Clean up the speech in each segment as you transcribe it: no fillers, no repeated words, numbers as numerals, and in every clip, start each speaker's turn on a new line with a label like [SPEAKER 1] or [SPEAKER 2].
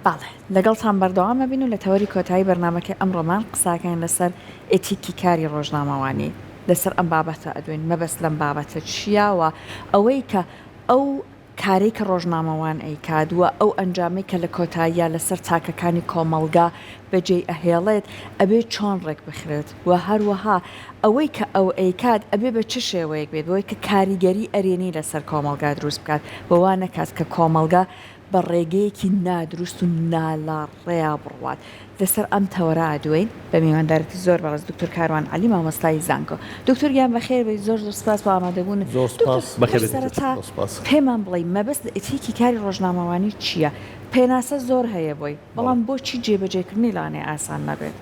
[SPEAKER 1] بەڵێ لەگەڵتان بەردەوام ئەبین و لە تەوەری کۆتایی بەرنامەکەی ئەمڕۆمان قساکەین لەسەر ئێتیکی کاری ڕۆژنامەوانی، لەسەر ئەم بابەتە ئەدوێین، مەبەست لەم بابەتە چییە و ئەوەی کە ئەو کارەی کە ڕۆژنامەوان ئەیکات و ئەو ئەنجامەی کە لە کۆتاییا لەسەر تاکەکانی کۆمەڵگا بەجێی ئەهێڵێت ئەبێ چۆن ڕێکبخرێت و هەروەها ئەوەی کە ئەو ئەیکات ئەبێ بە چ شێوەیەک بێت بۆی کە کاریگەری ئەرێنی لەسەر کۆمەڵگا دروست بکات و وا نەکات کە کۆمەڵگا بە ڕێگەیەکی نادروست و نالاڕێیا بڕوات. لەسەر ئەم تەوەرە ئەدوێین بە میواندارێتی زۆر بەڕێز دکتۆر کاروان عەلی مامۆستای زانکۆ. دکتۆر گیان بەخێر بێی زۆر زۆر سپاس بۆ ئامادەبوونت.
[SPEAKER 2] زۆر
[SPEAKER 1] دکتۆر
[SPEAKER 2] سپاس.
[SPEAKER 1] پێش
[SPEAKER 2] بەخێر بێی دکتۆر.
[SPEAKER 1] سەرەتا
[SPEAKER 2] زۆر سپاس.
[SPEAKER 1] پێمان بڵێی مەبەست لە ئێتیکی کاری ڕۆژنامەوانی چییە؟ پێناسە زۆر هەیە بۆی،
[SPEAKER 2] بەڵێ.
[SPEAKER 1] بەڵام بۆچی جێبەجێکردنی لەوانەیە ئاسان نەبێت؟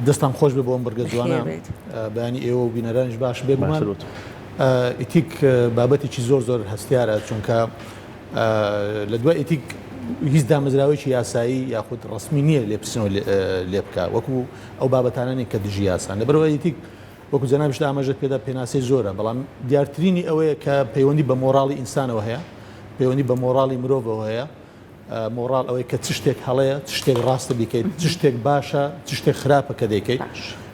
[SPEAKER 2] دەستتان خۆش بێ بۆ ئەم بڕگە جوانە.
[SPEAKER 1] بەخێر بێیت.
[SPEAKER 2] بەیانی ئێوە و بینەرانیش باش. بێگومان
[SPEAKER 3] باشتر بۆ تۆ.
[SPEAKER 2] ئیتیک بابەتێکی زۆر زۆر هەستیارە چونکە لە دوای ئیتیک هیچ دامەزراوەیەکی یاسایی یاخود ڕەسمی نییە لێپرسینەوە لێ بکا وەکو ئەو بابەتانە نین کە دژی یاسان لەبەرئەوە ئیتیک وەکو جەنابیشت ئاماژەت پێدا پێناسەی زۆرە بەڵام دیارترینی ئەوەیە کە پەیوەندی بە مۆراڵی ئینسانەوە هەیە پەیوەندی بە مۆراڵی مرۆڤەوە هەیە مۆراڵ ئەوەی کە چ شتێک هەڵەیە چ شتێک ڕاستە بیکەیت چ شتێک باشە چ شتێک خراپە کە دەیکەیت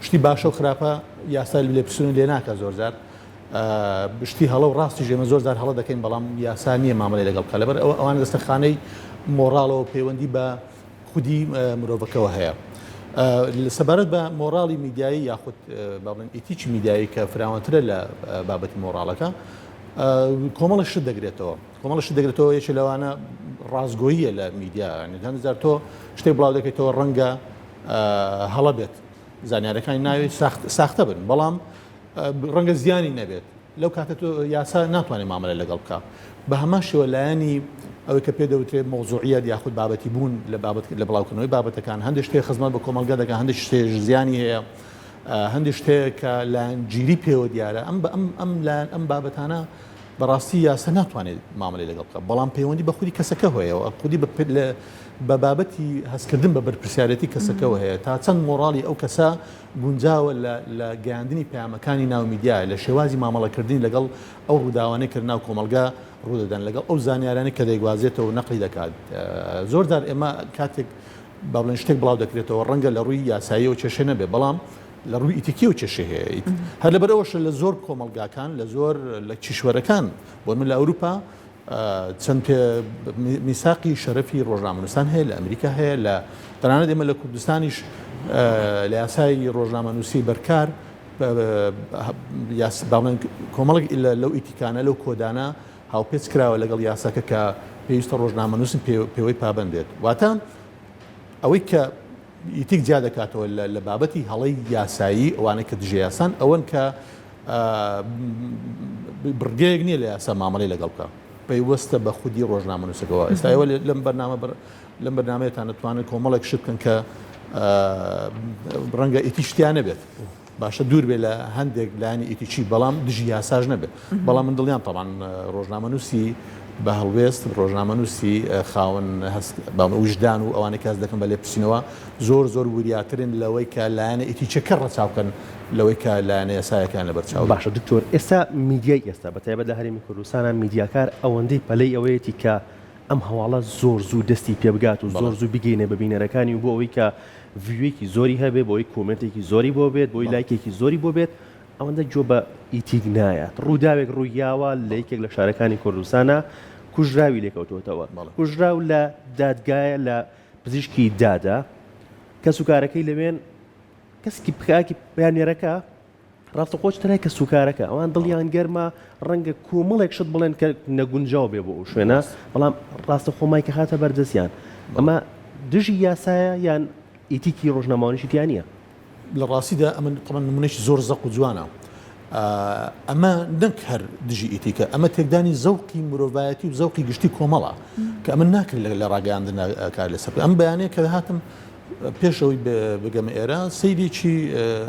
[SPEAKER 2] شتی باشە و خراپە یاسای لێپرسینەوە لێ ناکە زۆر جار شتی هەڵە و ڕاستیش ئێمە زۆر جار هەڵە دەکەین بەڵام یاسا نییە مامەلەی لەگەڵ بکات لەبەر ئەوە ئەوانە دەستە خانەی مۆڕاڵەوە پەیوەندی بە خودی مرۆڤەکەوە هەیە. سەبارەت بە مۆڕاڵی میدیایی یاخود با بڵێن ئیتیکی میدیایی کە فراوانترە لە بابەتی مۆڕاڵەکە کۆمەڵە شت دەگرێتەوە کۆمەڵە شت دەگرێتەوە یەکێ لەوانە ڕاستگۆییە لە میدیا هەندێک جار تۆ شتێک بڵاو دەکەیتەوە ڕەنگە هەڵە بێت زانیارەکانی ناوی ساختە بن بەڵام ڕەنگە زیانی نەبێت لەو کاتە تۆ یاسا ناتوانێت مامەلە لەگەڵ بکا بە هەمان شێوە لایەنی ئەوەی کە پێ دەوترێت مەوزوعیەت یاخود بابەتی بوون لە بابەت لە بڵاوکردنەوەی بابەتەکان هەندێک شتێک خزمەت بە کۆمەڵگە دەکات هەندێک شتێک زیانی هەیە هەندێک شتێک کە لایەنگیری پێوە دیارە ئەم بە ئەم ئەم لایەن ئەم بابەتانە بەڕاستی یاسا ناتوانێت مامەلەی لەگەڵ بکات بەڵام پەیوەندی بە خودی کەسەکە هەیەوە خودی بە بابەتی هەستکردن بە بەرپرسیارێتی کەسەکەوە هەیە تا چەند مۆڕاڵی ئەو کەسە گونجاوە لە لە گەیاندنی پەیامەکانی ناو میدیا، لە شێوازی مامەڵەکردنی لەگەڵ ئەو ڕووداوانەی کە لەناو کۆمەڵگا ڕوودەدەن، لەگەڵ ئەو زانیارانەی کە دەیگوازێتەوە و نەقلی دەکات. زۆر جار ئێمە کاتێک با بڵێین شتێک بڵاو دەکرێتەوە ڕەنگە لە ڕووی یاساییەوە کێشە نەبێت، بەڵام لە ڕووی ئیتیکیەوە کێشەی هەیە. هەر لەبەر ئەوەشە لە زۆر کۆمەڵگاکان، لە زۆر لە کیشوەرەکان، بۆ نموونە لە ئەوروپا چەند میساقی شەرەفی ڕۆژنامەنووسان هەیە لە ئەمریکا هەیە لە تەنانەت ئێمە لە کوردستانیش لە یاسای ڕۆژنامەنووسی بەرکار باڵێن کۆمەڵێک لەو ئیتیکانە لەو کۆدانە هاوپێچ کراوە لەگەڵ یاساکە کە پێویستە ڕۆژنامەنووسن پێوەی پابند بێت واتە ئەوەی کە ئیتیک جیا دەکاتەوە لە بابەتی هەڵەی یاسایی ئەوانەی کە دژە یاسان ئەوەن کە بڕگەیەک نییە لە یاسا مامەڵەی لەگەڵ بکە پەیوەستە بە خودی ڕۆژنامەنووسەکەەوە ئێستا ئێوە لەم بەرنامە لەم بەرنمەیەتان دەتوانن کۆمەڵێک شت بکەن کە ڕەنگە ئیتیشتیان نەبێت باشە دوور بێ لە هەندێک لایەنی ئیتیکی بەڵام دژی یاساش نەبێت بەڵام من دڵنیام تەبعەن ڕۆژنامەنووسی بە هەڵوێست ڕۆژنامەنووسی خاوەن هەست بە ویژدان و ئەوانەی کە هەست دەکەن بە لێپرسینەوە زۆر زۆر وریاترن لەوەی کە لایەنە ئیتیکیەکە ڕەچاو بکەن لەوەی کە لایەنە یاسایەکەیان لەبەر چاو بێت.
[SPEAKER 3] باشە دکتۆر ئێستا میدیای ئێستا بە تایبەت لە هەرێمی کوردستانا میدیاکار ئەوەندەی پەلەی ئەوەیەتی کە ئەم هەواڵە زۆر زوو دەستی پێ بگات و زۆر زوو بگەینێ بە بینەرەکانی و بۆ ئەوەی کە view ێکی زۆری هەبێ بۆی comment ێکی زۆری بۆ بێت بۆی لایکێکی زۆری بۆ بێت ئەوەندە گوێ بە ئیتیک نایات ڕووداوێک ڕوویاوە لە یەکێک لە شارەکانی کوردستانە کوژراوی لێکەوتوەتەوە کوژراو لە دادگایە لە پزیشکی دادا کەسوکارەکەی لەوێن کەسکی پکاکی پەیامنێرەکە ڕاستەخۆ چتە لای کەسوکارەکە ئەوان دڵیان گەرمە ڕەنگە کۆمەڵێک شت بڵێن کە نەگونجاو بێ بۆ ئەو شوێنە بەڵام ڕاستەخۆ مایکە خاتە بەردەستیان ئەمە دژی یاسایە یان ئیتیکی ڕۆژنامەوانیشی تیا نییە؟
[SPEAKER 2] لە ڕاستیدا ئەمە تەبعەن نمونەیەکی زۆر زەق و جوانە ئەمە نەک هەر دژی ئیتیکە ئەمە تێکدانی زەوقی مرۆڤایەتی و زەوقی گشتی کۆمەڵە کە ئەمە ناکرێت لە ڕاگەیاندن کار لەسەر ئەم بەیانەیە کە هاتم پێش ئەوەی بگەمە ئێرە سەیرێکی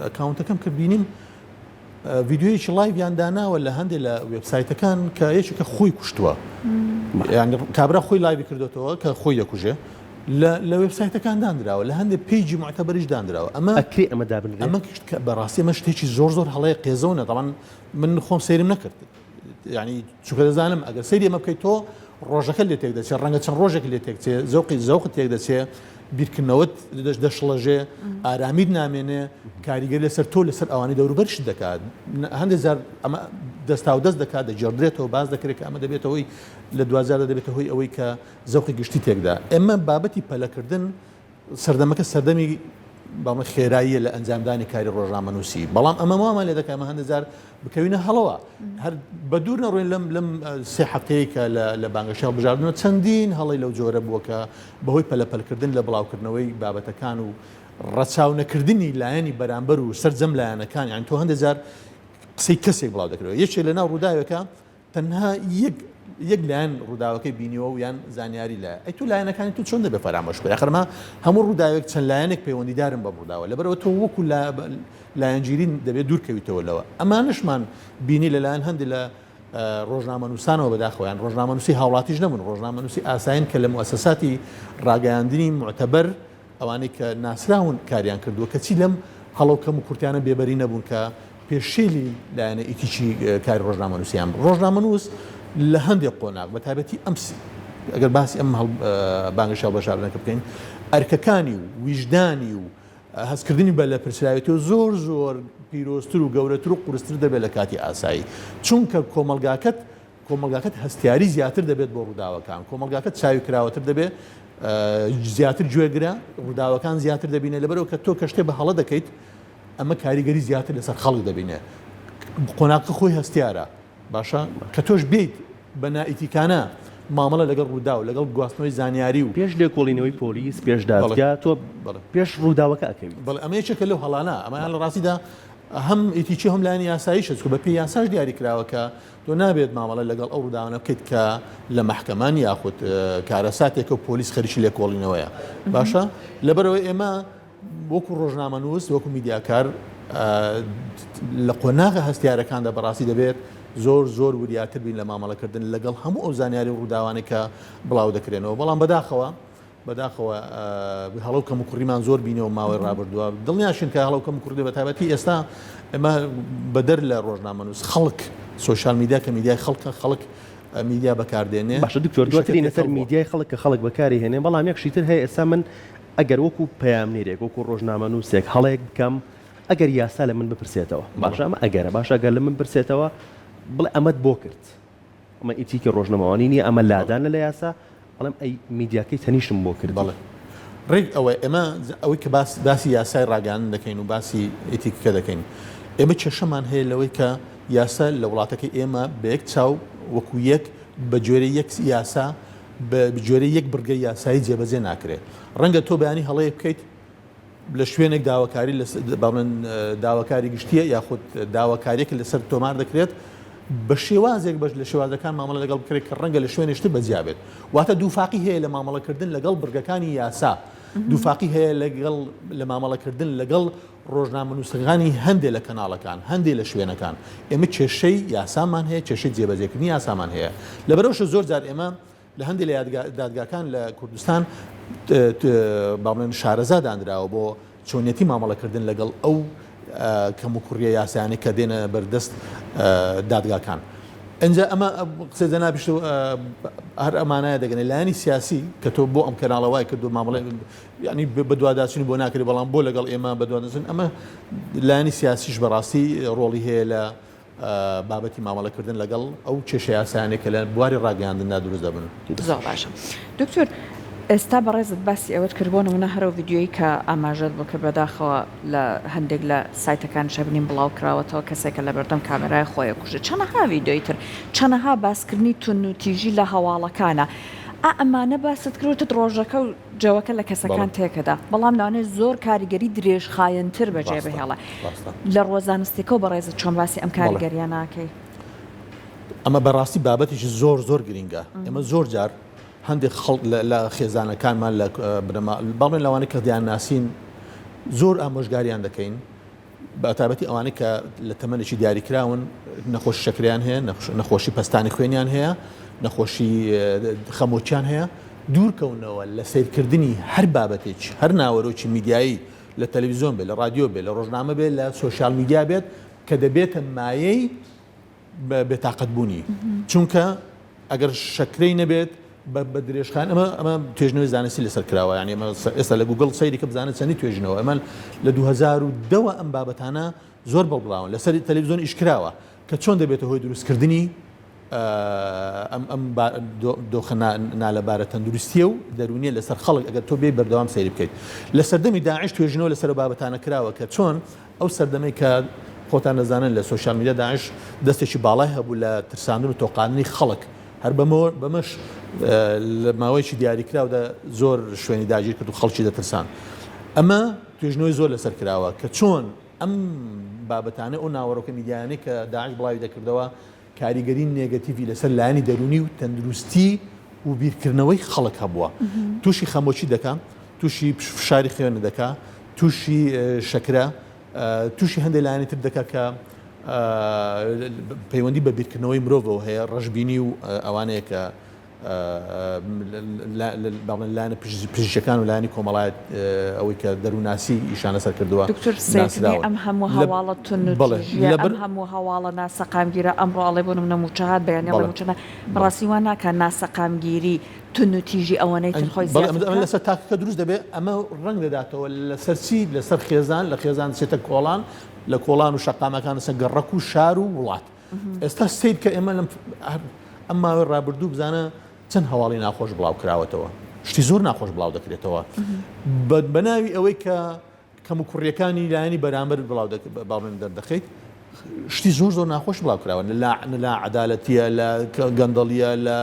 [SPEAKER 2] ئەکاونتەکەم کرد بینیم ڤیدیۆیەکی live یان داناوە لە هەندێک لە وێبسایتەکان کە یەکێکە خۆی کوشتووە یعنی کابرا خۆی live ی کردوێتەوە کە خۆی دەکوژێ لە وێبسایتەکان دانراوە لە هەندێک page ی معتەبەریش دانراوە ئەمە
[SPEAKER 3] ئەکرێ ئەمە دابنرێ
[SPEAKER 2] ئەمە بەڕاستی ئەمە شتێکی زۆر زۆر هەڵەیە قێزەونە دەڵان من خۆم سەیرم نەکرد یعنی چونکە دەزانم ئەگەر سەیری ئەمە بکەیت تۆ. ڕۆژەکە لێ تێک دەچێت ڕەنگە چەند ڕۆژێک لێ تێک چێ زەوقی زەوقت تێک دەچێ بیرکردنەوەت دەشڵەژێ ئارامیت نامێنێ کاریگەری لەسەر تۆ لەسەر ئەوانەی دەوروبەرشت دەکات هەندێک جار ئەمە دەستا و دەست دەکات دەگێڕدرێتەوە باس دەکرێت کە ئەمە دەبێتە هۆی لە دواجاردا دەبێتە هۆی ئەوەی کە زەوقی گشتی تێکدا ئێمە بابەتی پەلەکردن سەردەمەکە سەردەمی باڵێن خێراییە لە ئەنجامدانی کاری ڕۆژنامەنووسی بەڵام ئەمە وامان لێ دەکات ئەمە هەندێک جار بکەوینە هەڵەوە هەر بە دوور نەڕۆین لەم لەم سێ هەفتەیە کە لە بانگەشەی هەڵبژاردنەوە چەندین هەڵەی لەو جۆرە بووە کە بەهۆی پەلەپەلکردن لە بڵاوکردنەوەی بابەتەکان و ڕەچاو نەکردنی لایەنی بەرامبەر و سەرجەم لایەنەکان یان تۆ هەندێک جار قسەی کەسێک بڵاو دەکرێت یەکێک لە ناو ڕووداوێکە تەنها یەک یەک لایەن ڕووداوەکەی بینیوە و یان زانیاری لایە ئەی تۆ لایەنەکانی تۆ چۆن دەبێت فەرامۆش بکەی ئاخر ئەمە هەموو ڕووداوێک چەند لایەنێک پەیوەندیدارن بەم ڕووداوە لەبەرئەوە تۆ وەکو لایەنگیری دەبێت دوورکەویتەوە لەوە ئەمانەشمان بینی لەلایەن هەندێک لە ڕۆژنامەنووسانەوە بەداخەوە یان ڕۆژنامەنووسی هاوڵاتیش نەبوون ڕۆژنامەنووسی ئاسایین کە لە موئەسەساتی ڕاگەیاندنی موعتەبەر ئەوانەی کە ناسراون کاریان کردووە، کەچی لەم هەڵە و کەموکورتیانە بێبەری نەبوون کە پێشێلی لایەنە ئیتیکی کاری ڕۆژنامەنووسیان بوو. ڕۆژنامەنووس لە هەندێک قۆناغ، بە تایبەتی ئەم ئەگەر باسی ئەم بانگەشە هەڵبژاردنەکە بکەین، ئەرکەکانی و ویژدانی و هەستکردنی بە لێپرسراوێتیەوە زۆر زۆر پیرۆزتر و گەورەتر و قورستر دەبێت لە کاتی ئاسایی، چونکە کۆمەڵگاکەت کۆمەڵگاکەت هەستیاری زیاتر دەبێت بۆ ڕووداوەکان، کۆمەڵگاکەت چاوی کراوەتر دەبێت، زیاتر گوێگرە، ڕووداوەکان زیاتر دەبینێت، لەبەرئەوە کە تۆ کە شتێ بە هەڵە دەکەیت ئەمە کاریگەری زیاتر لەسەر خەڵک دەبینێت، قۆناغەکە خۆی هەستیارە، باشە کە تۆش بێیت بە نائیتیکانە مامەڵە لەگەڵ ڕووداو، لەگەڵ گواستنەوەی زانیاری و.
[SPEAKER 3] پێش لێکۆڵینەوەی پۆلیس، پێش دادگا، تۆ پێش ڕووداوەکە ئەکەویت.
[SPEAKER 2] بەڵێ ئەمە یەکێکە لەو هەڵانە، ئەمەیان لە ڕاستیدا هەم ئیتیکی و هەم لایەنی یاساییشە، چونکە بەپێی یاساش دیاری کراوە کە تۆ نابێت مامەڵە لەگەڵ ئەو ڕووداوانە بکەیت کە لە مەحکەمان یاخود کارەساتێکە و پۆلیس خەریکی لێکۆڵینەوەیە باشە لەبەرەوەی ئێمە وەکو ڕۆژنامەنووس وەکو میدیاکار لە قۆناغە هەستیارەکاندا بەڕاستی دەبێت زۆر زۆر وریاتر بین لە مامەڵەکردن لەگەڵ هەموو ئەو زانیاری و ڕووداوانەی کە بڵاو دەکرێنەوە بەڵام بەداخەوە بەداخەوە هەڵە و کەموکوڕیمان زۆر بینەوە ماوەی ڕابردووە دڵنیاشین کە هەڵە و کەموکوڕی بە تایبەتی ئێستا ئێمە بەدەر لە ڕۆژنامەنووس خەڵک سۆشیال میدیا کە میدیای خەڵکە خەڵک میدیا بەکاردێنێ
[SPEAKER 3] باشە دکتۆر دواترینە سەر میدیای خەڵک کە خەڵک بەکاری هێنێ بەڵام یەک شتی تر هەیە ئێستا من ئەگەر وەکو پەیامنێرێک وەکو ڕۆژنامەنووسێک هەڵەیەک بکەم ئەگەر یاسا لە من بپرسێتەوە باشە ئەمە ئەگەرە باشە ئەگەر لە من پرسێتەوە بڵێ ئەمەت بۆ کرد ئەمە ئیتیکی ڕۆژنەمەوانی نییە، ئەمە لادانە لە یاسا، ئەڵێم ئەی میدیاکەی تەنیشتم بۆ کردی؟
[SPEAKER 2] بەڵێ ڕێک ئەوەیە، ئێمە ئەوەی کە باس باسی یاسای ڕاگەیاندن دەکەین و باسی ئیتیکەکە دەکەین، ئێمە کێشەمان هەیە لەوەی کە یاسا لە وڵاتەکەی ئێمە بە یەک چاو وەکو یەک بە گوێرەی یەک یاسا بە گوێرەی یەک بڕگەی یاسایی جێبەجێ ناکرێت. ڕەنگە تۆ بەیانی هەڵەیەک بکەیت، لە شوێنێک داواکاری با بڵێن داواکاری گشتیە یاخود داواکاریەک لەسەر تۆمار دەکرێت بە شێوازێک بەش لە شێوازەکان مامەڵە لەگەڵ بکرێت کە ڕەنگە لە شوێنێشتر بەجیا بێت واتە دووفاقی هەیە لە مامەڵەکردن لەگەڵ بڕگەکانی یاسا دووفاقی هەیە لەگەڵ لە مامەڵەکردن لەگەڵ ڕۆژنامەنووسەکانی هەندێک لە کەناڵەکان هەندێک لە شوێنەکان ئێمە کێشەی یاسامان هەیە کێشەی جێبەجێکردنی یاسامان هەیە لەبەرەوشە زۆر جار ئێمە لە هەندێک لە دادگاکان لە کوردستان با بڵێن شارەزا دانراوە بۆ چۆنیەتی مامەڵەکردن لەگەڵ ئەو کەموکوڕیە یاسایانەی کە دێنە بەردەست دادگاکان. ئینجا ئەمە قسەی جەنابیشت هەر ئەمانایە دەگەنێ لایەنی سیاسی کە تۆ بۆ ئەم کەناڵە وای کردو مامەڵێ ینی بەدواداچوونی بۆ ناکرێت بەڵام بۆ لەگەڵ ئێمە بەدوادەچن ئەمە لایەنی سیاسیش بەڕاستی ڕۆڵی هەیە لە بابەتی مامەڵەکردن لەگەڵ ئەو کێشە یاسایانەی کە لە بواری ڕاگەیاندندا دروست دەبن.
[SPEAKER 1] زۆر باشە دکتۆر ئێستا بەڕێزت باسی ئەوەت کرد بۆ نمونە هەر ئەو ڤیدیۆیەی کە ئاماژەت بۆ کرد بەداخەوە لە هەندێک لە سایتەکانیش ئەبینین بڵاو کراوەتەوە کەسێکە لەبەردەم کامێرای خۆی ئەکوژێت چەنەها ڤیدیۆی تر چەنەها باسکردنی توندوتیژی لە هەواڵەکانە ئا ئەمانە باست کرد وتت ڕۆژەکە و جەوەکە لە کەسەکان تێکەدا بەڵام لەوانەیە زۆر کاریگەری درێژخایەنتر بەجێ بهێڵێ لە ڕووە زانستیەکەوە بەڕێزت چۆن باسی ئەم کاریگەریە ناکەی؟
[SPEAKER 2] ئەمە بەڕاستی بابەتێکی زۆر زۆر گرینگە ئێمە زۆر جار هەندێک خەڵک لە خێزانەکانمان لە بنەما باڵێن لەوانەی کە دیان ناسین زۆر ئامۆژگاریان دەکەین بەتایبەتی ئەوانەی کە لە تەمەنێکی دیاریکراون نەخۆشی شەکریان هەیە نەخۆشی پەستانی خوێنیان هەیە نەخۆشی خەمۆکیان هەیە دوورکەونەوە لە سیرکردنی هەر بابەتێکی هەر ناوەرۆکی میدیایی لە تەلەڤیزیۆن بێت لە ڕادیۆ بێت لە ڕۆژنامە بێت لە سۆشیال میدیا بێت کە دەبێتە مایەی بێتاقەتبوونی چونکە. ئەگەر شەکرەی نەبێت بە بە درێژخایەن ئەمە ئەمە توێژینەوەی زانستی لەسەر کراوە یانی ئەمە ئێستا لە گوگڵ سەیری کە بزانە چەندی توێژینەوە ئەمە لە 2010 ەوە ئەم بابەتانە زۆر بڵبڵاون لەسەر تەلەڤیزیۆن ئیش کراوە کە چۆن دەبێتە هۆی دروستکردنی ئەم ئەم دۆخە نالەبارە تەندروستیە و دەروونیە لەسەر خەڵک ئەگەر تۆ بێ بەردەوام سەیری بکەیت لە سەردەمی داعش توێژینەوە لەسەر بابەتانە کراوە کە چۆن ئەو سەردەمەی کە خۆتان دەزانن لە سۆشیال میدیا داعش دەستێکی باڵای هەبوو لە ترساندن و تۆقاندنی خەڵک هەر بەمەوە بەمەش لە ماوەیەکی دیاریکراودا زۆر شوێنی داگیر کرد و خەڵکی دەترسان ئەمە توێژینەوەی زۆر لەسەر کراوە کە چۆن ئەم بابەتانە ئەو ناوەڕۆکە میدیایانەی کە داعش بڵاوی دەکردەوە کاریگەری نێگەتیڤی لەسەر لایەنی دەروونی و تەندروستی و بیرکردنەوەی خەڵک هەبووە. تووشی خەمۆکی دەکا، تووشی فشاری خوێن دەکا، تووشی شەکرە، تووشی هەندێک لایەنی تر دەکا کە پەیوەندی بە بیرکردنەوەی مرۆڤەوە هەیە، ڕەشبینی و ئەوانەیە کە باڵێن لایەنە پزیشکیەکان و لایەنی کۆمەڵایەت ئەوەی کە دەروونناسی ئیشان لەسەر کردووە
[SPEAKER 1] دکتۆر سەیرکردنی ئەم هەموو هەواڵە توند و تیژیە ئەم هەموو هەواڵە ناسەقامگیرە ئەمڕۆ ئەڵێ بۆ نمونە مووچە هات بەیانی ئەڵێ مووچە نا بەڕاستی وا ناکا ناسەقامگیری توند و تیژی ئەوەنەی تر خۆی زیاد
[SPEAKER 2] بکات؟ ئەمە لەسەر تاکەکە دروست دەبێت ئەمە ڕەنگ دەداتەوە لەسەر چی لەسەر خێزان لە خێزان دەچێتە کۆڵان لە کۆڵان و شەقامەکان لەسەر گەڕەک و شار و وڵات ئێستا سەیر کە ئێمە لەم ئەم ماوەی ڕابردوو بزانە چەند هەواڵی ناخۆش بڵاو کراوەتەوە شتی زۆر ناخۆش بڵاو دەکرێتەوە بە ناوی ئەوەی کە کەم و کوڕیەکانی لایەنی بەرامبەر بڵاو باڵێن دەردەخیت شتی زۆر زۆر ناخۆش بڵاو کراوە لە لە عدالەتیە لە گەندەڵیە لە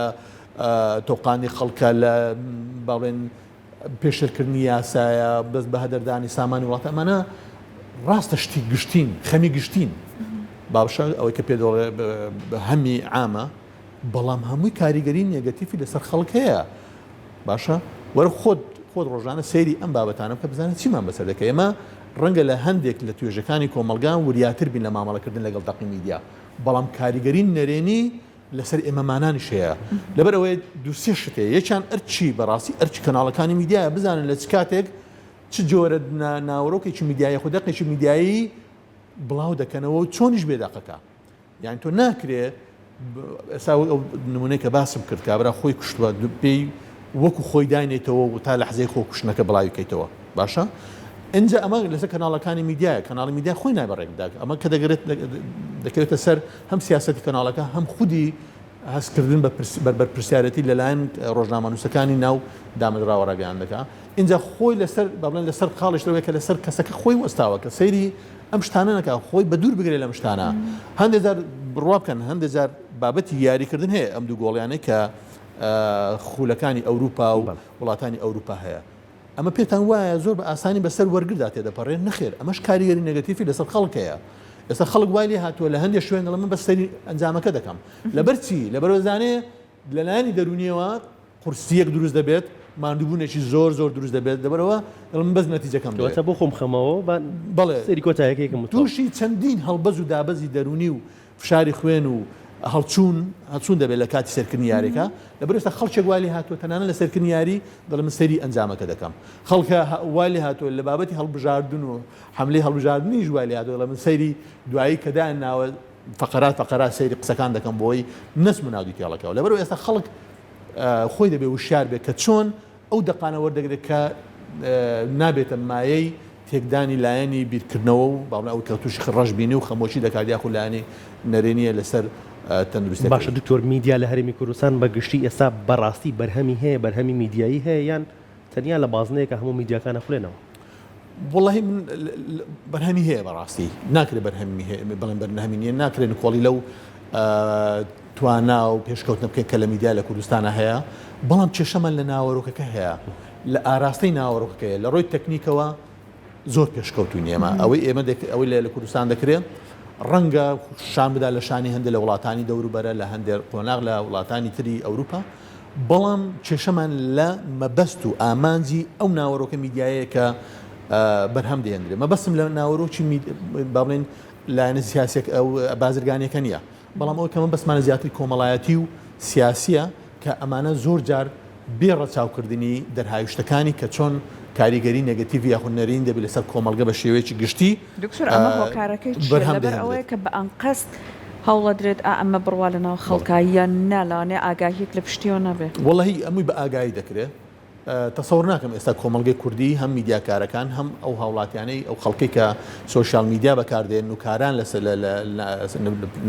[SPEAKER 2] تۆقانی خەڵکە لە باڵێن پێشێلکردنی یاسایە، بەس بەهەدەردانی سامانی وڵاتە، ئەمانە ڕاستە شتی گشتین، خەمی گشتین، باشە ئەوەی کە پێ دەڵێ هەمی عامە، بەڵام هەمووی کاریگەری نێگەتیفی لەسەر خەڵک هەیە. باشە وەرە خۆت خۆت ڕۆژانە سەیری ئەم بابەتانە بکە بزانە چیمان بەسەر دەکە ئێمە ڕەنگە لە هەندێک لە توێژەکانی کۆمەڵگان وریاتر بین لە مامەڵەکردن لەگەڵ دەقی میدیا بەڵام کاریگەری نەرێنی لەسەر ئێمەمانانیش هەیە لەبەر ئەوەی دوو سێ شت هەیە یەکیان ئەرکی بەڕاستی ئەرکی کەناڵەکانی میدیایە بزانن لە چ کاتێک چ جۆرە ناوەرۆکێکی میدیایی خۆ دەقێکی میدیایی بڵاو دەکەنەوە و چۆنیش بێ دەقەکە یان تۆ ناکرێ ئێستا ئەو نمونەی کە باسم کرد کابرا خۆی کوشتوە پێی وەکو خۆی داینێتەوە و تا لەحزەی خۆ کوشتنەکە بڵاوی کەیتەوە باشە ئینجا ئەمە لەسەر کەناڵەکانی میدیایە کەناڵی میدیا خۆی نابێ ڕێک بدات ئەمە کە دەگرێت دەکەوێتە سەر هەم سیاسەتی کەناڵەکە هەم خودی هەستکردن بە بەرپرسیارەتی لەلایەن ڕۆژنامەنووسەکانی ناو دامەزراوە ڕاگەیاندەکە ئینجا خۆی لەسەر با بڵێن لەسەر خاڵیش لەوەیە کە لەسەر کەسەکە خۆی وەستاوە کە سەیری ئەم شتانە نەکا خۆی بە دوور بگرێت لەم شتانە هەندێک جار بڕوا بکەن هەندێک جار بابەتی یاریکردن هەیە ئەم دوو گۆڵیانەی کە خولەکانی ئەوروپا و وڵاتانی ئەوروپا هەیە ئەمە پێتان وایە زۆر بە ئاسانی بەسەر وەرگردا تێدەپەڕێ؟ نەخێر، ئەمەش کاریگەری نێگەتیفی لەسەر خەڵک هەیە. ئێستا خەڵک وای لێ هاتووە لە هەندێک شوێن دەڵێ من بەس سەیری ئەنجامەکە دەکەم. لەبەر چی؟ لەبەرئەوە دەزانێ لە لایەنی دەروونییەوە قورسییەک دروست دەبێت، ماندووبوونێکی زۆر زۆر دروست دەبێت، لەبەرئەوە دەڵێ من بەس نەتیجەکەم دەوێت.
[SPEAKER 3] کەواتە بۆ خۆم خەمەوە با
[SPEAKER 2] بەڵێ.
[SPEAKER 3] سەیری کۆتایەکەی کەم و تەواو.
[SPEAKER 2] تووشی چەندین هەڵبەز و دابەزی دەروونی و فشاری خوێن و هەڵچوون هەڵچوون دەبێت لە کاتی سەیرکردنی یاریەکە لەبەر ئێستا خەڵکێک وای لێ هاتووە تەنانەت لە سەیرکردنی یاری دەڵێ من سەیری ئەنجامەکە دەکەم خەڵکە وای لێ هاتووە لە بابەتی هەڵبژاردن و حەملەی هەڵبژاردنیش وای لێ هاتووە دەڵێ من سەیری دوایی کە دایان ناوە فەقەرات فەقەرات سەیری قسەکان دەکەم بۆی نەچمە ناو دیتێڵەکەوە لەبەرئەوە ئێستا خەڵک خۆی دەبێ وشیار بێت کە چۆن ئەو دەقانە وەردەگرێت کە نابێتە مایەی تێکدانی لایەنی بیرکردنەوە و با بڵێین ئەوەی کە تووشی ڕەشبینی و خەمۆکی دەکات یاخود لایەنی نەرێنییە لەسەر تەندروستیەکەی.
[SPEAKER 3] باشە دکتۆر میدیا لە هەرێمی کوردستان بە گشتی ئێستا بەڕاستی بەرهەمی هەیە بەرهەمی میدیایی هەیە یان تەنیا لە بازنەیەکە هەموو میدیاکان ئەخولێنەوە؟
[SPEAKER 2] وەڵاهی من بەرهەمی هەیە بەڕاستی ناکرێت بەرهەمی هەیە بڵێن بەرهەمی نییە ناکرێت نکۆڵی لەو توانا و پێشکەوتنە بکەین کە لە میدیا لە کوردستانە هەیە بەڵام کێشەمان لە ناوەرۆکەکە هەیە لە ئاراستەی ناوەرۆکەکەیە لە ڕووی تەکنیکەوە زۆر پێشکەوتوین ئێمە ئەوەی ئێمە ئەوەی لە کوردستان دەکرێت ڕەنگە شان بدا لە شانی هەندێک لە وڵاتانی دەوروبەرە لە هەندێک قۆناغ لە وڵاتانی تری ئەوروپا بەڵام کێشەمان لە مەبەست و ئامانجی ئەو ناوەرۆکە میدیایەیە کە بەرهەم دەهێنرێت. مەبەستم لە ناوەرۆکی با بڵێین لایەنە سیاسیەک ئەو بازرگانیەکە نییە، بەڵام ئەوەی کە مەبەستمانە زیاتر کۆمەڵایەتی و سیاسیە کە ئەمانە زۆر جار بێ ڕەچاوکردنی دەرهاویشتەکانی کە چۆن کاریگەری نێگەتیڤ یاخود نەرێنی دەبێت لەسەر کۆمەڵگە بە شێوەیەکی گشتی
[SPEAKER 1] دکتۆر ئەمە هۆکارەکەی چیە؟
[SPEAKER 2] بەرهەم
[SPEAKER 1] لەبەر ئەوەیە
[SPEAKER 2] دەهێنرێت.
[SPEAKER 1] کە بە ئەنقەست. هەوڵەدرێت ئا ئەمە بڕوا لەناو خەڵکا یان نا لەوانەیە ئاگاهیەک لە پشتیەوە نەبێ.
[SPEAKER 2] وەڵاهی ئەموی بە ئاگایی دەکرێ. تەسەور ناکەم ئێستا کۆمەڵگەی کوردی هەم میدیاکارەکان هەم ئەو هاوڵاتیانەی ئەو خەڵکەی کە سۆشیال میدیا بەکاردێنن و کاران لەسەر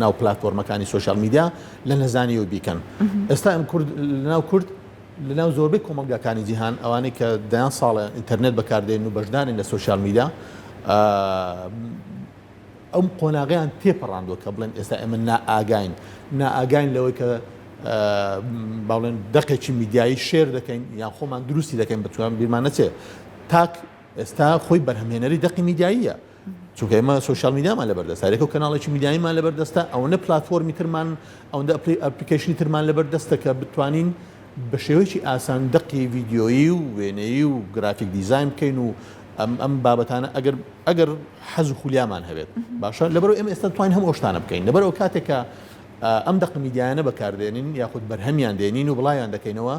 [SPEAKER 2] ناو پلاتفۆرمەکانی سۆشیال میدیا لە نەزانیەوە بیکەن. ئێستا ئەم کورد لەناو کورد لەناو زۆربەی کۆمەڵگاکانی جیهان ئەوانەی کە دەیان ساڵە ئینتەرنێت بەکاردێنن و بەشدارن لە سۆشیال میدیا ئەم قۆناغەیان تێپەڕاندووە کە بڵێن ئێستا ئێمە نائاگاین، نائاگاین لەوەی کە با بڵێن دەقێکی میدیایی share دەکەین یان خۆمان دروستی دەکەین بەتوان بیرمان نەچێت تاک ئێستا خۆی بەرهەمهێنەری دەقی میدیاییە چونکە ئێمە سۆشیال میدیامان لەبەردەستە هەرێکە و کەناڵێکی میدیاییمان لەبەردەستە ئەوەندە پلاتفۆرمی ترمان ئەوەندە ئەپلیکەیشنی ترمان لەبەردەستە کە بتوانین بە شێوەیەکی ئاسان دەقی ڤیدیۆیی و وێنەیی و گرافیک دیزاین بکەین و ئەم ئەم بابەتانە ئەگەر ئەگەر حەز و خولیامان هەبێت باشە لەبەرئەوە ئێمە ئێستا توانین هەموو ئەو شتانە بکەین لەبەرئەوە کاتێک کە ئەم دەقە میدیایانە بەکاردێنین یاخود بەرهەمیان دێنین و بڵاویان دەکەینەوە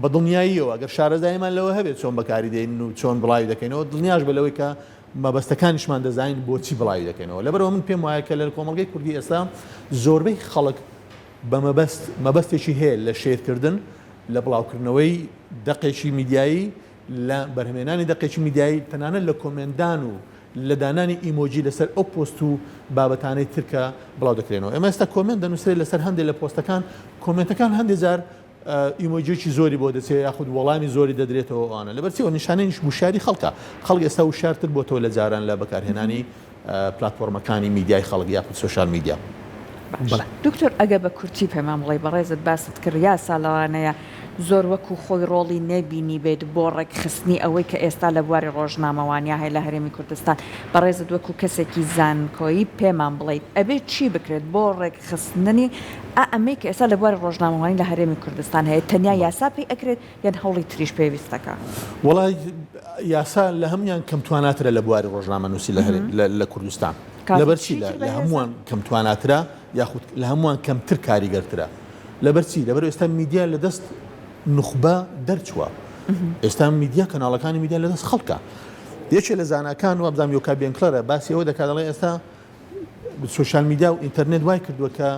[SPEAKER 2] بە دڵنیاییەوە ئەگەر شارەزاییمان لەوە هەبێت چۆن بەکاری دێنین و چۆن بڵاوی دەکەینەوە دڵنیاش بە لەوەی کە مەبەستەکانیشمان دەزانین بۆچی بڵاوی دەکەینەوە لەبەرئەوە من پێم وایە کە لە کۆمەڵگەی کوردی ئێستا زۆربەی خەڵک بە مەبەست مەبەستێکی هەیە لە شێرکردن لە بڵاوکردنەوەی دەقێکی میدیایی لە بەرهەمهێنانی دەقێکی میدیایی، تەنانەت لە کۆمێنتدان و لە دانانی ئیمۆجی لەسەر ئەو پۆست و بابەتانەی تر کە بڵاو دەکرێنەوە. ئێمە ئێستا کۆمێنت دەنووسرێت لەسەر هەندێک لە پۆستەکان، کۆمێنتەکان هەندێک جار ئیمۆجییەکی زۆری بۆ دەچێت یاخود وەڵامی زۆری دەدرێتەوە ئەوانە. لەبەر چی؟ ئەوە نیشانەی وشیاری خەڵکە. خەڵک ئێستا وشیارتر بۆتەوە لە جاران لە بەکارهێنانی پلاتفۆرمەکانی میدیای خەڵک یاخود سۆشیال میدیا.
[SPEAKER 1] باشە دکتۆر ئەگەر بە کورتی پێمان بڵێی بەڕێزت باست کرد یاسا لەوانەیە زۆر وەکو خۆی ڕۆڵی نەبینیبێت بۆ ڕێکخستنی ئەوەی کە ئێستا لە بواری ڕۆژنامەوانیا هەیە لە هەرێمی کوردستان بەڕێزت وەکو کەسێکی زانکۆیی پێمان بڵێیت ئەبێت چی بکرێت بۆ ڕێکخستنی ئا ئەمەی کە ئێستا لە بواری ڕۆژنامەوانی لە هەرێمی کوردستان هەیە تەنیا یاسا پێی ئەکرێت یان هەوڵی تریش پێویستەکا؟
[SPEAKER 2] وەڵا یاسا لە هەموان کەم تواناترە لە بواری ڕۆژنامەنووسی لە هەرێ لە کوردستان لەبەر چی لە هەمووان کەم تواناترە یاخود لە هەمووان کەمتر کاریگەرترە لەبەر چی لەبەر ئێستا میدیا لە دەست نوخبە دەرچووە ئێستا میدیا کەناڵەکانی میدیا لە دەست خەڵکە یەکێ لە زاناکان وابزانام یۆکا بێنکلەرە باسی ئەوە دەکات دەڵێ ئێستا سۆشیال میدیا و ئینتەرنێت وای کردووە کە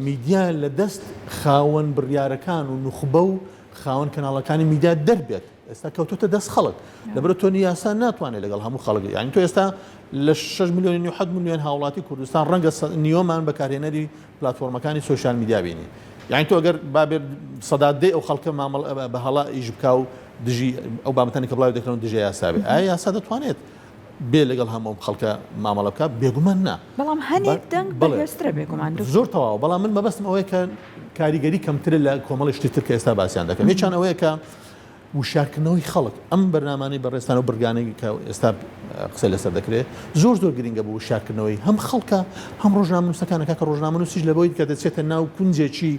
[SPEAKER 2] میدیا لە دەست خاوەن بڕیارەکان و نوخبە و خاوەن کەناڵەکانی میدیا دەربێت ئێستا کەوتۆتە دەست خەڵک لەبەر تۆ یاسا ناتوانێت لەگەڵ هەموو خەڵک یعنی تۆ ئێستا لە 6 میلیۆن و 7 میلیۆن هاوڵاتی کوردستان ڕەنگە نیۆمان بەکارهێنەری پلاتفۆرمەکانی سۆشیال میدیا بینی یعنی تۆ ئەگەر بابێت سەدا دەی ئەو خەڵکە مامەڵ بە هەڵە ئیش بکا و دژی ئەو بابەتانی کە بڵاوی دەکەن و دژە یاسا بێ ئایا یاسا دەتوانێت بێ لەگەڵ هەموو ئەم خەڵکە مامەڵە بکات؟ بێگومان نا.
[SPEAKER 1] بەڵام هەنێک دەنگ بەهێزترە بێگومان دکتۆر.
[SPEAKER 2] زۆر تەواوە، بەڵام من مەبەستم ئەوەیە کە کاریگەری کەمترە لە کۆمەڵی شتی تر کە ئێستا باسیان دەکەم. یەکیان ئەوەیە کە وشیارکردنەوەی خەڵک، ئەم بەرنامانەی بەڕێزتان و بڕگانەی کە ئێستا قسەی لەسەر دەکرێت زۆر زۆر گرنگە بۆ وشیارکردنەوەی هەم خەڵکە هەم ڕۆژنامەنووسەکانە. کاکە ڕۆژنامەنووسیش لەبەوەی کە دەچێتە ناو کونجێکی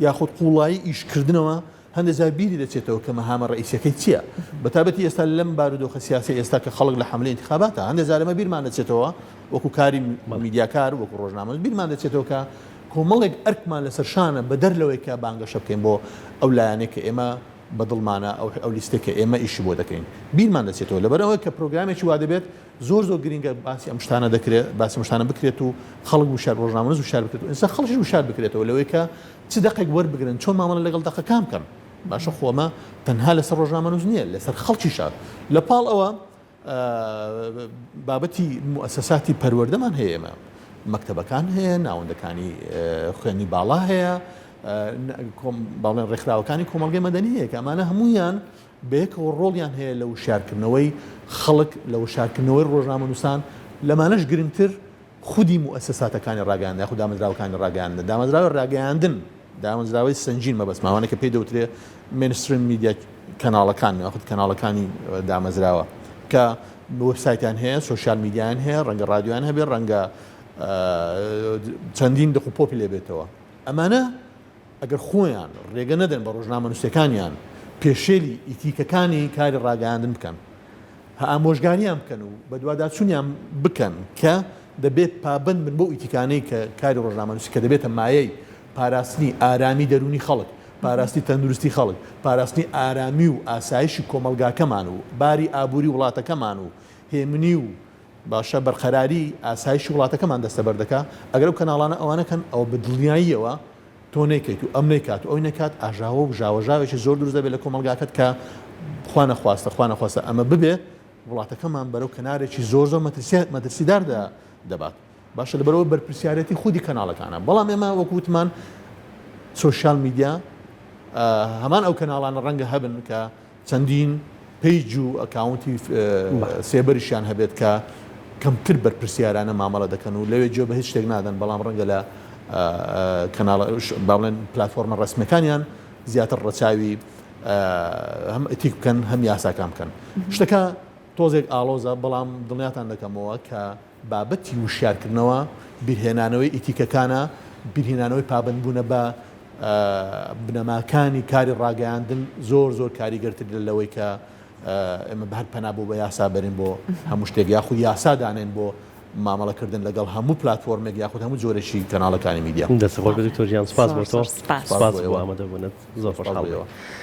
[SPEAKER 2] یاخود قوڵایی ئیشکردنەوە هەندێک جار بیری دەچێتەوە کە مەهامە ڕەئیسیەکەی چیە؟ بەتایبەتی ئێستا لەم بارودۆخە سیاسیە ئێستا کە خەڵک لە حەملەی ئینتخاباتە هەندێک جار ئێمە بیرمان دەچێتەوە وەکو کاری میدیاکار وەکو ڕۆژنامەنووس بیرمان دەچێتەوە کە کۆمەڵێک ئەرکمان لەسەر شانە بەدەر لەوەی کە بانگەشە بکەین بۆ ئەو لایەنەی کە ئێمە بە دڵمانە ئەو ئەو لیستەی کە ئێمە ئیشی بۆ دەکەین بیرمان دەچێتەوە لەبەرئەوەی کە پرۆگرامێکی وا دەبێت زۆر زۆر گرینگە باسی ئەم شتانە دەکرێت باسی ئەم شتانە بکرێت و خەڵک وشیار ڕۆژنامەنووس وشیار بکرێت و ئینسان خەڵکیش وشیار بکرێتەوە لەوەی کە چ دەقێک وەربگرن، چۆن مامەڵە لەگەڵ دەقەکان بکەن. باشە خۆ ئەمە تەنها لەسەر ڕۆژنامەنووس نییە، لەسەر خەڵکیشە. لە پاڵ ئەوە بابەتی موئەسەساتی پەروەردەمان هەیە ئێمە مەکتەبەکان هەیە، ناوەندەکانی خوێندنی باڵا هەیە، باڵێن ڕێکخراوەکانی کۆمەڵگەی مەدەنی هەیە کە ئەمانە هەموویان بەیەکەوە ڕۆڵیان هەیە لە وشیارکردنەوەی خەڵک، لە وشارکردنەوەی ڕۆژنامەنووسان، لەمانەش گرنگتر خودی موئەسەساتەکانی ڕاگەیاندن یاخود دامەزراوەکانی ڕاگەیاندن، دامەزراوەی ڕاگەیاندن، دامەزراوەی سەنگین مەبەستمە ئەوانەی کە پێی دەوترێ mainstream media کەناڵەکان یاخود کەناڵەکانی دامەزراوە کە وێبسایتیان هەیە، سۆشیال میدیایان هەیە، ڕەنگە ڕادیۆیان هەبێ، ڕەنگە چەندین دق و پۆپی لێ بێتەوە. ئەمانە ئەگەر خۆیان ڕێگە نەدەن بە ڕۆژنامەنووسەکانیان پێشێلی ئیتیکەکانی کاری ڕاگەیاندن بکەن، ئامۆژگاریان بکەن و بەدواداچوونیان بکەن کە دەبێت پابەند بن بەو ئیتیکانەی کە کاری ڕۆژنامەنووسی کە دەبێتە مایەی پاراستنی ئارامی دەروونی خەڵک، پاراستنی تەندروستی خەڵک، پاراستنی ئارامی و ئاسایشی کۆمەڵگاکەمان و باری ئابووری وڵاتەکەمان و هێمنی و. باشە بەرقەراری ئاسایشی وڵاتەکەمان دەستەبەر دەکا، ئەگەر ئەو کەناڵانە ئەوە نەکەن ئەوە بە دڵنیاییەوە تۆ نەیکەیت و ئەم نەیکات و ئەوی نەکات ئاژاوە و ژاوەژاوێکی زۆر دروست دەبێت لە کۆمەڵگاکەت کە خوا نەخواستە خوا نەخواستە ئەمە ببێ وڵاتەکەمان بەرەو کەنارێکی زۆر زۆر مەترسیدار دەبات. باشە لەبەرئەوە بەرپرسیارێتی خودی کەناڵەکانە بەڵام ئێمە وەکو وتمان سۆشیال میدیا هەمان ئەو کەناڵانە ڕەنگە هەبن کە چەندین page و account ی سێبەریشیان هەبێت کە کەمتر بەرپرسیارانە مامەڵە دەکەن و لەوێ جێ بە هیچ شتێک نادەن بەڵام ڕەنگە لە کەناڵ با بڵێن پلتفۆرمە ڕسمیەکانیان زیاتر ڕەچاوی هەم ئەتیک بکەن هەم یاساکان بکەن شتەکە تۆزێک ئاڵۆزە بەڵام دڵنیاتان دەکەمەوە کە بابەتی وشیارکردنەوە، بیرهێنانەوەی ئیتیکەکانە، بیرهینانەوەی پابەندبوونە بە بنەماکانی کاری ڕاگەیاندن زۆر زۆر کاریگەرترە لەوەی کە ئێمە بە هەر پەنا بۆ بە یاسا بەرین بۆ هەموو شتێک یاخود یاسا دانێن بۆ مامەڵەکردن لەگەڵ هەموو پلاتفۆرمێک یاخود هەموو جۆرێکی کەناڵەکانی میدیا.
[SPEAKER 3] دەست خۆش بێت دکتۆر گیان سوپاس بۆ تۆ سوپاس بۆ ئامادەبوونت زۆر خۆشحاڵ بووین.